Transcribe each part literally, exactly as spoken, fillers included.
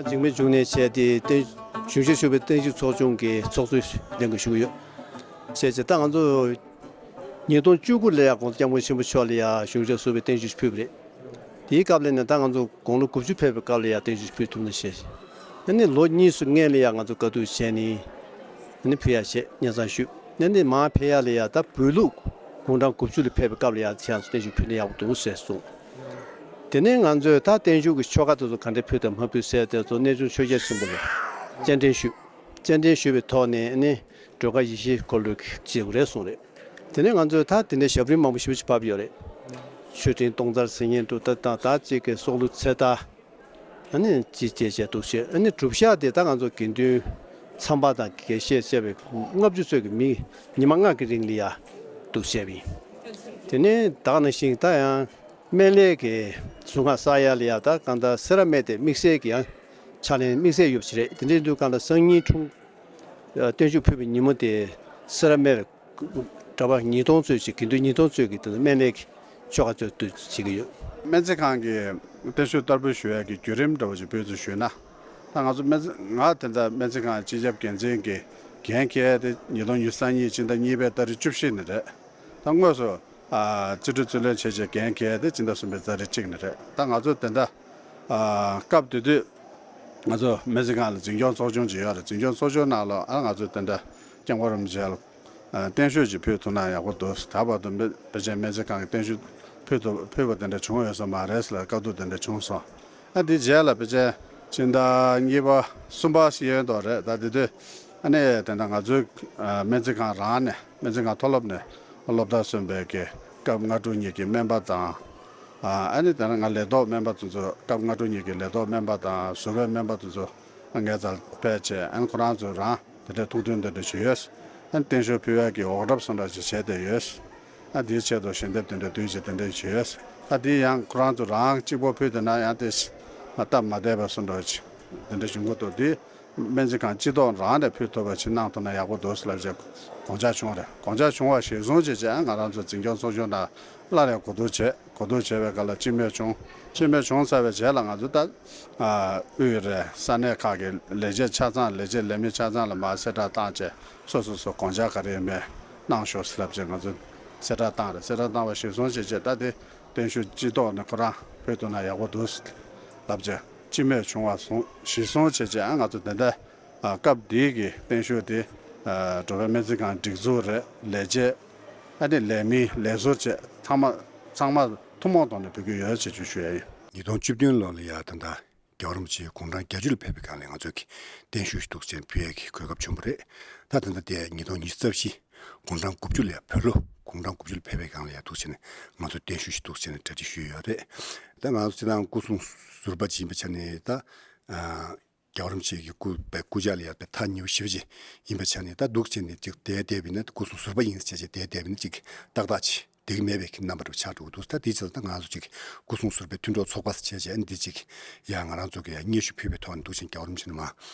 འཇིགས་མེད་འབྱུང་གནས་བྱས་ཏེ་བརྟན་གཞུང་ཞབས་ཞུ་བའི་བརྟན་བཞུགས་ཚོགས་ཆུང་གི་ཚོགས་གཙོའི་ལས་འགུལ་ཞུ་གི་ཡོད། བྱས་ཙང་ད་ང་ཚོ་ཉིས་སྟོང་བཅུ་དགུ་ལ་ཡང་༸གོང་ས་༸སྐྱབས་མགོན་ཆེན་པོ་མཆོག་ལ་ཡང་གཞུང་ཞབས་ཞུ་བའི་བརྟན་བཞུགས་ཕུལ་བ་རེད། དེའི་སྐབས་ལ་ནི་ད་ང་ཚོ་དགུང་ལོ་དགུ་བཅུ་ཕེབས་པའི་སྐབས་ལ་ཡང་བརྟན་བཞུགས་ཕུལ་ཐུབ་ན་ཞེས། ཨ་ནི་ལོ་གཉིས་སུ་སྔོན་ལ་ཡང་ང་ཚོ་བཀའ་བསྡུར་བྱས་ནས་ཨ་ནི་ཕུལ་ཡ་བྱས་སྙན་སེང་ཞུས། ཨ་ནི་མར་ཕེབས་ཡ་ལ་ཡང་ད་བོད་ལུགས་དགུང་གྲངས་དགུ་བཅུ་ལ་ཕེབས་པའི་སྐབས་ལ་ཡང་ཁྱེད་རང་ཚོ་བརྟན་བཞུགས་ཕུལ་ན་ཡག་པོ་འདུག་ཟེར་གསུངས། དེ་ནས་ང་ཚོས་ད་བརྟན་བཞུགས་ཀྱི་ཆོ་ག་དེ་ཚོ་ག་འདྲ་ཕུལ་དང་མ་ཕུལ་ཟེར་དེ་ཚོ་གནས་ཆུང་ཆོས་རྒྱལ་ཆེན་པོ་ལ་སྤྱན་འདྲེན་ཞུས། སྤྱན་འདྲེན་ཞུས་པའི་ཐོག་ནས་ཨ་ནི་སྒྲོལ་དཀར་ཡེ་ཤེས་འཁོར་ལོས་བྱེད་དགོས་རེད་གསུངས་རེད། དེ་ནས་ང་ཚོས་ད་དེ་འདྲའི་ཞབས་རིམ་མང་པོ་ཞེ་པོ་ཅིག་བབས་ཡོད་རེད། མཆོད་སྤྲིན་སྟོང་རྩར་ཟིན་ཉིན་དུ་ད་དང་ད་ཅིག་གི་སྲོག་བླུ་ཚེ་ཐར། ཨ་ནི་ཅི་བྱས་བྱས་འདུག་ཟེར། ཨ་ནི་སྒྲུབ་ཞག་དེ་ད་ང་ཚོ་དགེ་འདུན་མཚམས་པ་དང་དགེ་བཤེས་བཅས་པའི་ལྔ་བཅུ་ཙམ་གྱི་མི་ཉི་མ་ལྔ་གི་རིང་ལ་ཡ་འདུག་བྱས་པ་ཡིན། དེ་ནས་ད་ག་ནང་བཞིན་ད་ཡང་སྨན་བླའི་གི་གཟུངས་སྔགས་བསགས་ཡ་ལ་ཡ་ད་གང་ལྟར་སེ་ར་སྨད་དེ་དམིགས་བསལ་གྱི་ཡང་ཕྱག་ལེན་དམིགས་བསལ་ཡོད་པ་ཞིག་རེད། དེ་འདྲའི་དུས་གང་ལྟར་སང་ཉིན་འཁྲུངས་བརྟན་བཞུགས་ཕུལ་བའི་ཉིན་མོ་དེ་སེ་ར་སྨད་གྲྭ་པ་ཉིས་སྟོང་ཙམ་ཞིག་དགེ་འདུན་ཉིས་སྟོང་ཙམ་གྱིས་དེ་སྨན་བླའི་ཆོ་ག་ཚོ་དུ་བྱེད་ཀྱི་ཡོད། སྨན་རྩིས་ཁང་གི་བརྟན་བཞུགས་བསྟར་འབུལ་ཞུ་ཡས་ཀྱི་བརྒྱུད་རིམ་འདྲ་བོ་ཞིག་བོད་དུ་ཞུས་ན། ད་ང་ཚོ་སྨན་རྩིས་ང་དེ་འདྲ་སྨན་རྩིས་ཁང་སྤྱི་ཁྱབ་འགན་འཛིན་གྱི་འགན་འཁྱེར་ཏེ་ཉིས་སྟོང་ཉི་ཤུ་རྩ་གཉིས་སྤྱི་ཟླ་གཉིས་པའི་ཏ་རིག་བཅུ་བཞི་ནས་རེད། ད་དངོས་སུ་ཨ་སྤྱི་འཐུས་རྩིས་ལེན་བྱས་བྱས་འགན་འཁྱེར་ཏེ་སྤྱི་ཟླ་གསུམ་པའི་ཏ་རིག་གཅིག་ནས་རེད། ད་ང་ཚོ་དེ་འདྲ་ཨ་སྐབས་དེ་དུས་ང་ཚོ་སྨན་རྩིས་ཁང་ལ་འཛིན་སྐྱོང་ཚོགས་ཆུང་ཅིག་ཡོད་རེད། འཛིན་སྐྱོང་ཚོགས་ཆུང་ནང་ལ་ཨ་ང་ཚོ་དེ་འདྲ་སྐྱབས་མགོན་རིན་པོ་ཆེ་ལ་ཨ་བརྟན་བཞུགས་ཅིག་ཕུལ་ཐུབ་ན་ཡག་པོ་འདུག་ད་བར་དུ་དཔེ་ཆའི་སྨན་རྩིས་ཁང་གི་བརྟན་བཞུགས་ཕུལ་ཐུབ་ཕུལ་བ་དེ་འདྲ་བྱུང་ཡོད་ས་མ་རེད་ཟེར་ལ་བཀའ་བསྡུར་དེ་འདྲ་བྱུང་སོང་། ཨ་དེ་རྗེས་ལ་དཔེ་ཆའི་སྤྱི་ཟླ་གཉིས་པ་གསུམ་པ་ཞིག་ཡོད་མདོག་རེད། ད་དེ་དུས་ཨ་ནི་དེ་འདྲ་ང་ཚོའི་ཨ་སྨན་རྩིས་ཁང་རང་ནས་སྨན་རྩིས་ཁང་མཐོ་སློབ་ནས་སློབ་མཐར་སོན་པའི་གི་སྐབས་ལྔ་དྲུག་གཉིས་ཀྱི་སྨན་པ་དང་། ཨ་ནི་དེ་འདྲ་ང་ལས་ཐོག་སྨན་པ་དེ་ཚོ་སྐབས་ལྔ་དྲུག་གཉིས་ཀྱི་ལས་ཐོག་སྨན་པ་དང་ཟུར་པའི་སྨན་པ་དེ་ཚོ་ངའི་རྩར་ཕེབས་བྱས་ཨ་ནི་ཁོ་རང་ཚོ་རང་དེ་འདྲའི་ཐུགས་འདུན་དེ་འདྲ་བྱས་ཡོད། ཨ་ནི་བརྟན་བཞུགས་ཕུལ་ཡག་གི་འོག་གྲབས་སོང་འདྲ་ཞིག་བྱས་བསྡད་ཡོད། ཨ་དེའི་ཆེད་དུ་ཞལ་འདེབས་དེ་འདྲ་བསྡུས་བྱས་དེ་འདྲ་བྱས་ཡོད། ཨ་དེ་ཡང་ཁོ་རང་ཚོ་རང་གཅིག་པོ་ཕུལ་དེ་ན་ཡང་དེ་སྟབས་མ་བདེ་བ་སོང་འདྲ་ཞིག་དེ་འདྲ་བྱུང་གི་འདུག་དེ་སྨན་རྩིས་ཁང་སྤྱི་ཐོག་རང་ནས་ཕུལ་ཐུབ་པ་ཞིག་གནང་ཐུབ་ན་ཡག་པོ་འདུག་ལབ་བྱས་དགོངས་འཆར་བྱུང་རེད། དགོངས་འཆར་བྱུང་བ་གཞིར་བཟུང་བྱས་བྱས་ང་རང་ཚོ་འཛིན་སྐྱོང་ཚོགས་ཆུང་ནང་སླར་ཡང་གོ་བསྡུར་བྱས། གོ་བསྡུར་བྱས་པའི་སྐབས་ལ་སྤྱི་མོས་བྱུང་། སྤྱི་མོས་བྱུང་ཚར་བའི་རྗེས་ལ་ང་ཚོ་ད་ཨ་དབུས་རེད། ས་གནས་ཁག་གི་ལས་བྱེད་ཆ་ཚང་ལས་བྱེད་ལས་མི་ཆ་ཚང་ལ་མར་གསལ་བསྒྲགས་བཏང་བྱས་སོ་སོ་སོ་དགོངས་འཆར་ག་རེ་ཡོད་མེད་གནང་ཤོག་ཟེར་ལབ་བྱས་ང་ཚོ་གསལ་བསྒྲགས་བཏང་རེད། གསལ་བསྒྲགས་བཏང་བ་གཞིར་བཟུང་བྱས་བྱས་ད་དེ་བརྟན་བཞུགས་སྤྱི་ཐོག་ནས་ཁོ་རང་ཕེབས་ཐུབ་ན་ཡག་པོ་འདུག་ལབ་བྱས་སྤྱི་མོས་བྱུང་བ་བཟུང་གཞིར་བཟུང་བྱས་བྱས་ཨ་ང་ཚོ་དེ་འདྲ་ཨ་སྐབས་འདིའི་གི་བརྟན་བཞུགས་དེ་ཨ་འགྲོ་བའི་སྨན་རྩིས་ཁང་སྒྲིག་འཛུགས་རེད། ལས་བྱེད་ཨ་ནི་ལས་མི་ལས་ཟུར་བཅས་ཚང་མ་ཚང་མ་ཐུན་མོང་ཐོག་ནས་ཕུལ་གྱི་ཡོད་ཅེས་ཞུ་ཞུ་ཡ་ཡིན། ཉིས་སྟོང་བཅུ་བདུན་ལོ་ལ་ཡ་ད་ལྟ་རྒྱལ་བ་རིན་པོ་ཆེ་དགུང་གྲངས་བརྒྱད་ཅུ་ལ་ཕེབས་པའི་སྒང་ལ་ང་ཚོས་ཀྱི་བརྟན་བཞུགས་ཤིག་འདུག་ཅེས་ཕུལ་ཡས་ཀྱི་གོ་སྐབས་བྱུང་བ་རེད། ད་ད་ལྟ་དེ་ཉིས་སྟོང་ཉི་ཤུ་རྩ་བཞི་དགུང་གྲངས་དགུ་བཅུ་ལ་ཡ་བོད་ལོ་དགུང་གྲངས་དགུ་བཅུ་ལ་ཕེབས་པའི་སྒང་ལ་ཡ་འདུག་ཅེས་ནས་ང་ཚོས་བརྟན་བཞུགས་ཤིག་འདུག་ཅེས་ནས་གྲ་སྒྲིག་ཞུས་ཡོད་རེད། ད་ང་ཚོ་སྤྱིར་བཏང་སྐུ་གསུང་ཟུར་པ་ཅིག་ཡིན་པའི་ཆ་ནས་ད་ཨ། རྒྱལ་བ་རིན་པོ་ཆེ་གི་སྐུ་བའི་སྐུ་ཕྱྭ་ལ་ཡ་དཔེ་ཐག་ཉེ་བོ་ཞེ་པོ་ཅིག་ཡིན་པའི་ཆ་ནས་ད་འདུག་ཅེས་ནས་ཅིག་བསྡད་བསྡད་པ་ཡིན་ན་སྐུ་གསུང་ཟུར་པ་ཡིན་ཟེར་བྱས་བསྡད་བསྡད་པ་ཡིན་ན་ཅིག་ཏག་ཏག་ཅིག་བསྡད་ཀྱི་མེད་པའི་རྣམ་པ་འདྲ་བོ་ཆགས་འགྲོ་གི་འདུག་ད་དེའི་ཆེད་དུ་ད་ང་ཚོ་ཅིག་སྐུ་གསུང་ཟུར་པའི་མཐུན་གྲོགས་ཚོགས་པ་ཟེར་བྱས་བྱས་ཨ་ནི་འདི་ཅིག་ཡ་ང་རང་ཚོ་གི་ཡ་སྙན་ཞུ་ཕུལ་བའི་ཐོག་ནས་འདུག་ཅེས་རྒྱལ་བ་རིན་པོ་ཆེ་ནས་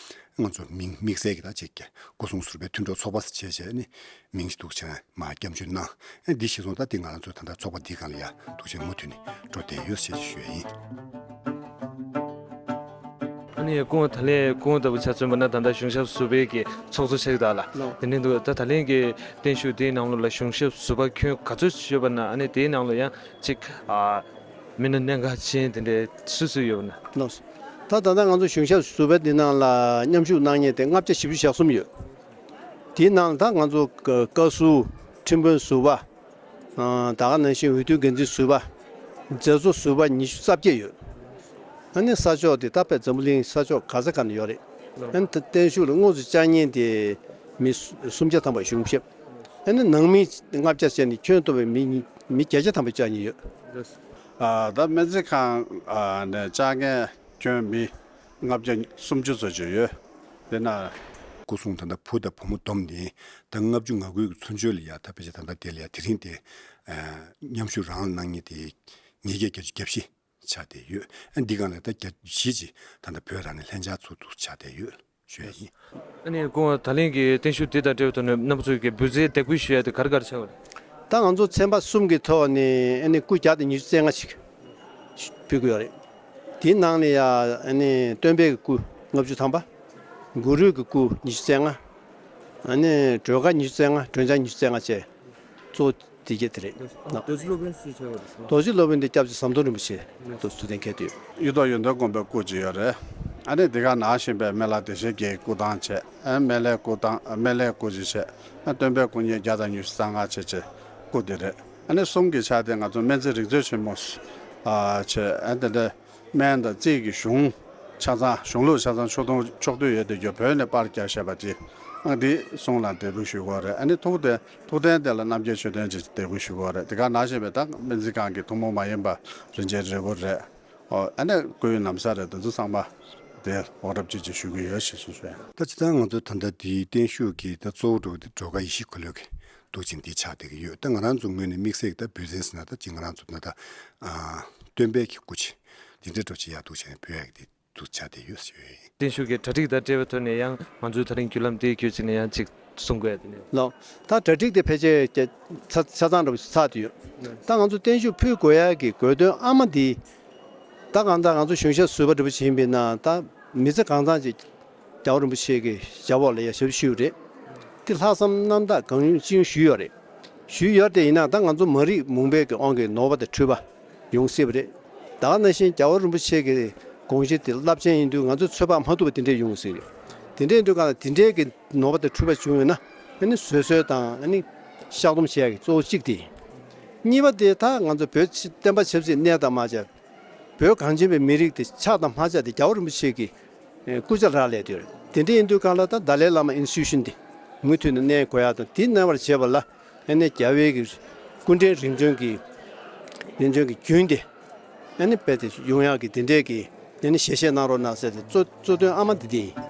མ་ང་ཚོ་མིང་དམིགས་བསལ་གྱི་ད་ཅིག་སྐུ་གསུང་ཟུར་པའི་མཐུན་གྲོགས་ཚོགས་པ་ཟེར་བྱས་བྱས་ཨ་ནི་མིང་ཞིག་འདུག་ཅེས་མ་སྐྱབས་འཇུག་གནང་། ཨ་འདི་གཞིར་བཟུང་ད་འདི་ང་རང་ཚོ་ད་ལྟ་ཚོགས་པ་འདིའི་སྒང་ལ་ཡ་འདུག་ཅེས་མུ་མཐུད་ནས་འགྲོ་བསྡད་ཡོད་ཟེར་ཞུ་ཡ་ཡིན། ཨ་ནི་སྐུ་ངོ་ད་ལན་སྐུ་ངོ་ལྟ་བུ་ཆ་མཚོན་པ་ན་ད་ལྟ་གཞུང་ཞབས་ཟུར་པའི་གི་ཚོགས་གཙོ་ཆགས་ཀྱི་འདུག་ལ། ལགས། དེ་ནས་འདུག་ད་ད་ལན་གྱི་བརྟན་བཞུགས་དེའི་ནང་ལོགས་ལ་གཞུང་ཞབས་ཟུར་པ་ཁྱོན་ག་ཚོད་ཡོད་པ་ན་ཨ་ནི་དེའི་ནང་ལོགས་ཡང་ཅིག་ཨ་མི་སྣ་གནད་འགག་ཅན་དེ་འདྲའི་སུ་སུ་ཡོད་པ་ན། ལགས། ད་ད་ལྟ་ང་ཚོ་གཞུང་ཞབས་ཟུར་པ་འདི་ནང་ལ་མཉམ་ཞུགས་གནང་མཁན་དེ་ལྔ་བརྒྱ་བཞི་བཅུ་ཞེ་གསུམ་ཡོད། དེའི་ནང་ད་ང་ཚོ་བཀའ་ཟུར་ཁྲིམས་དཔོན་ཟུར་པ། ད་ག་ནང་བཞིན་འོས་བསྡུ་འགན་འཛིན་ཟུར་པ། མཛད་གཙོ་ཟུར་པ་ཉི་ཤུ་རྩ་བརྒྱད་ཡོད། ཨ་ནི་ས་ཕྱོགས་དེ་ད་དཔེ་འཛམ་བུ་གླིང་ས་ཕྱོགས་ག་ས་ག་ནས་ཡོད་རེད། ཨ་ནི་ད་བརྟན་བཞུགས་ལ་དངོས་སུ་བཅར་མཁན་དེ་མི་སུམ་བརྒྱ་ཐམ་པ་གཞུང་ཞབས། ཨ་ནི་ནང་མི་ལྔ་བརྒྱ་བྱས་ནས་ཁྱོན་བསྡོམས་པའི་མི་མི་བརྒྱད་བརྒྱ་ཐམ་པ་བཅར་མཁན་ཡོད། ཨ་ད་སྨན་རྩིས་ཁང་ནས་བཅར་མཁན་ཁྱོན་མི་ལྔ་བརྒྱ་སུམ་ཅུ་ཙམ་ཅིག་ཡོད། དེ་ན། སྐུ་གསུང་ད་ལྟ་བུ་དང་བུ་མོ་བསྡོམས་ནས་ད་ལྔ་བཅུ་ང་དགུའི་ཚུན་ཆད་ལ་ཡ་ད་ཕལ་ཆེར་ད་ལྟ་དེ་ལ་ཡ་དེ་རིང་དེ་མཉམ་ཞུགས་རང་ལ་གནང་མཁན་དེ་ཉིས་བརྒྱ་བརྒྱད་ཅུ་གྱ་བཞི་ཆགས་བསྡད་ཡོད། ཨ་འདི་སྒང་ལ་ད་གྱ་བཞི་ཅིག་ད་ལྟ་བོད་རང་ནས་ལྷན་བཅར་ཚུལ་དུ་ཆགས་བསྡད་ཡོད་ཞུ་ཡ་ཡིན། ཨ་ནི་སྐུ་ངོ་ད་ལན་གྱི་བརྟན་བཞུགས་འདི་དང་འབྲེལ་བའི་ཐོག་ནས་རྣམ་པ་ཚོས་ཀྱི་འབུལ་རྩིས་དེབ་འགོད་ཞུ་ཡ་དེ་ག་རེ་ག་རེ་ཆགས་པ་རེད། ད་ང་ཚོ་ཚན་པ་གསུམ་གྱི་ཐོག་ནས་ཨ་ནི་སྐུ་བརྒྱ་དང་ཉི་ཤུ་རྩ་ལྔ་ཞིག་ཕུལ་གྱི་ཡོད་རེད། དེའི་ནང་ནས་ཡ་ཨ་ནི་སྟོན་པའི་སྐུ་ ལྔ་བཅུ་ཐམ་པ། གུ་རུ་གི་སྐུ་ཉི་ཤུ་རྩ་ལྔ། ཨ་ནི་སྒྲོལ་དཀར་ཉི་ཤུ་རྩ་ལྔ། སྒྲོལ་ལྗང་ཉི་ཤུ་རྩ་ལྔ་བཅས་གཙོ་བོ་དེ་གྱད་དེ་རེད། རྡོ་རྗེ་སློབ་དཔོན་སུ་ཆགས་པ་རེད་ཟེར་ན། རྡོ་རྗེ་སློབ་དཔོན་དེ་སྐྱབས་རྗེ་ཟམ་གདོང་རིན་པོ་ཆེ་དུ་ཚུལ་ལྡན་འཁེལ་དུ་ཡོད། གཡུ་ཐོག་ཡོན་ཏན་མགོན་པོའི་སྐུ་ཅིག་ཡོད་རེད། ཨ་ནི་དེ་ག་ནང་བཞིན་པའི་སྨན་བླ་བདེ་གཤེགས་ཀྱི་སྐུ་ཐང་བྱས། ཨ་སྨན་བླའི་སྐུ་ཐང་སྨན་བླའི་སྐུ་ཅིག་བྱས། ཨ་སྟོན་པའི་སྐུ་བརྙན་བརྒྱ་དང་ཉི་ཤུ་རྩ་ལྔ་བྱས་བྱས་སྐུ་དེ་རེད། ཨ་ནི་གསུང་གི་ཆ་དེ་ང་ཚོ་སྨན་རྩིས་རིག་མཛོད་ཆེན་མོ་ཨ་བྱས། ཨ་དེ་འདྲ་སྨན་དང་རྩིས་ཀྱི་གཞུང་ཆ་ཚང་། གཞུང་ལུགས་ཆ་ཚང་ཕྱོགས་མཐུན་ཕྱོགས་བསྡུས་ཡོད་དེ་གྱད་བོད་ནས་པར་རྒྱག་བཞག་པ་དེ། ཨ་འདི་གསུང་ལ་འདེགས་འབུལ་ཞུ་དགོས་རེད། ཨ་ནི་ཐུགས་རྟེན་ཐུགས་རྟེན་དེ་ལ་རྣམ་རྒྱལ་མཆོད་རྟེན་ཅིག་འདེགས་འབུལ་ཞུ་དགོས་རེད། དེ་ག་ནང་བཞིན་པའི་ད་སྨན་རྩིས་ཁང་གི་ཐུན་མོང་མ་ཡིན་པ་རིན་ཆེན་རིལ་བུ་རེད། ཨོ་ཨ་ནི་སྐུའི་ན་བཟའ་རེད། དེ་ཚོ་ཚང་མ་དེ་འོག་རབ་ཅིག་ཅིག་ཞུ་གི་ཡོད་ཞེས་ཞུ་ཞུ། ད་ཇི་ལྟར་ང་ཚོ་ད་ལྟ་དེའི་བརྟན་བཞུགས་ཀྱི་ད་གཙོ་བོ་འགྲོ་གི་དེ་སྒྲོལ་དཀར་ཡེ་ཤེས་འཁོར་ལོ་གི་འདུག་ཅིང་འདི་ཆགས་བསྡད་ཀྱི་ཡོད། ད་ང་རང་ཚོ་ངོས་ནས་དམིགས་བསལ་གྱི་ད་འབུལ་ཚན་ཟེར་ན་ད་ཅིག་ང་རང་ཚོ་ད་ལྟ་ཨ་སྟོན་པའི་གི་སྐུ་ཅིག་འདི་འདྲ་འགྲོ་ཅིག་ཡག་འདུག་བྱས་ནས་འབུལ་ཡག་གི་དེ་འདུག་ཆགས་བསྡད་ཡོད་ཞུ་ཡིན། བརྟན་བཞུགས་ཀྱི་གྲ་སྒྲིག་དང་འབྲེལ་བའི་ཐོག་ནས་ཡང་ང་ཚོའི་ད་རིང་བརྒྱུད་ལམ་དེའི་བརྒྱུད་ཅིག་ནས་ཡང་ཅིག་གསུང་དགོས་ཡ་དེ་ནས། ལགས། ད་གྲ་སྒྲིག་དེ་ཕལ་ཆེར་ཆ་ཆ་ཚང་འདྲ་པོ་ཞིག་ཚར་བསྡད་ཡོད། ད་ང་ཚོ་བརྟན་བཞུགས་ཕུལ་དགོས་ཡ་གི་དགོས་དོན་ཨ་མ་འདི། ད་གང་ལྟར་ང་ཚོ་གཞུང་ཞབས་ཟུར་པ་འདྲ་པོ་ཞིག་ཡིན་པས་ན། ད་མི་ཚེ་གང་ཚང་ཅིག་རྒྱལ་བ་རིན་པོ་ཆེ་གི་ཞབས་འོག་ལ་ཡ་ཞབས་ཞུས་པ་རེད། དེ་ལྷག་བསམ་རྣམ་དག་གང་ཡོང་ཅི་ཡོང་ཞུས་ཡོད་རེད། ཞུས་ཡོད་དེ་ཡིན་ན་ད་ང་ཚོ་མ་རིག་མུན་པའི་གི་དབང་གིས་ནོར་བ་དང་འཁྲུལ་པ་ཡོང་སྲིད་པ་རེད། ད་ག་ནང་བཞིན་རྒྱལ་བ་རིན་པོ་ཆེ་གི་དགོངས་གཞི་དེ་རླབས་ཆེན་ཡིན་དུས་ང་ཚོས་ཚོད་དཔག་མ་ཐུབ་པ་དེ་འདྲས་ཡོང་སྲིད་རེད། དེ་འདྲས་ཡིན་དུས་གང་ལ་དེ་འདྲས་ཀྱི་ནོར་བ་དང་འཁྲུལ་པ་བྱུང་ཡོད་ན། ཨ་ནི་བཟོད་གསོལ་དང་ཨ་ནི་བཤགས་སྡོམ་བྱེད་ཡག་གི་གཙོ་བོ་གཅིག་དེ་ཡིན། གཉིས་པ་དེ་ད་ང་ཚོ་བོད་ཆེ་བསྟན་པ་ཆབ་སྲིད་གནས་དང་མ་ཆགས། བོད་གངས་ཅན་པའི་མི་རིགས་དེ་ཆགས་དང་མ་ཆགས་དེ་རྒྱལ་བ་རིན་པོ་ཆེ་གི་ཨེ་སྐུ་ཕྱྭ་རག་ལས་དེ་རེད། དེ་འདྲ་ཡིན་དུས་གང་ལ་ད་ཏཱ་ལའི་བླ་མ་ཨིན་སི་ཊི་ཊུ་ཤན་དེ་མུ་མཐུད་ནས་གནས་དགོས་ཡག་དང་། དེ་གནས་པར་བྱེད་པ་ལ་ཨ་ནི་རྒྱལ་བའི་གི་སྐུ་ཕྲེང་རིམ་བྱོན་གྱི་རིམ་བྱོན་གྱི་རྒྱུན་དེ་ཨ་ནི་རྦད་དེ་ཡོང་ཡག་གི་དེ་འདྲས་ཀྱི་ཨ་ནི་ཞལ་བཞེས་གནང་རོགས་གནང་ཟེར་ཏེ་གཙོ་གཙོ་དོན་ཨ་མ་འདི་དེ་ཡིན།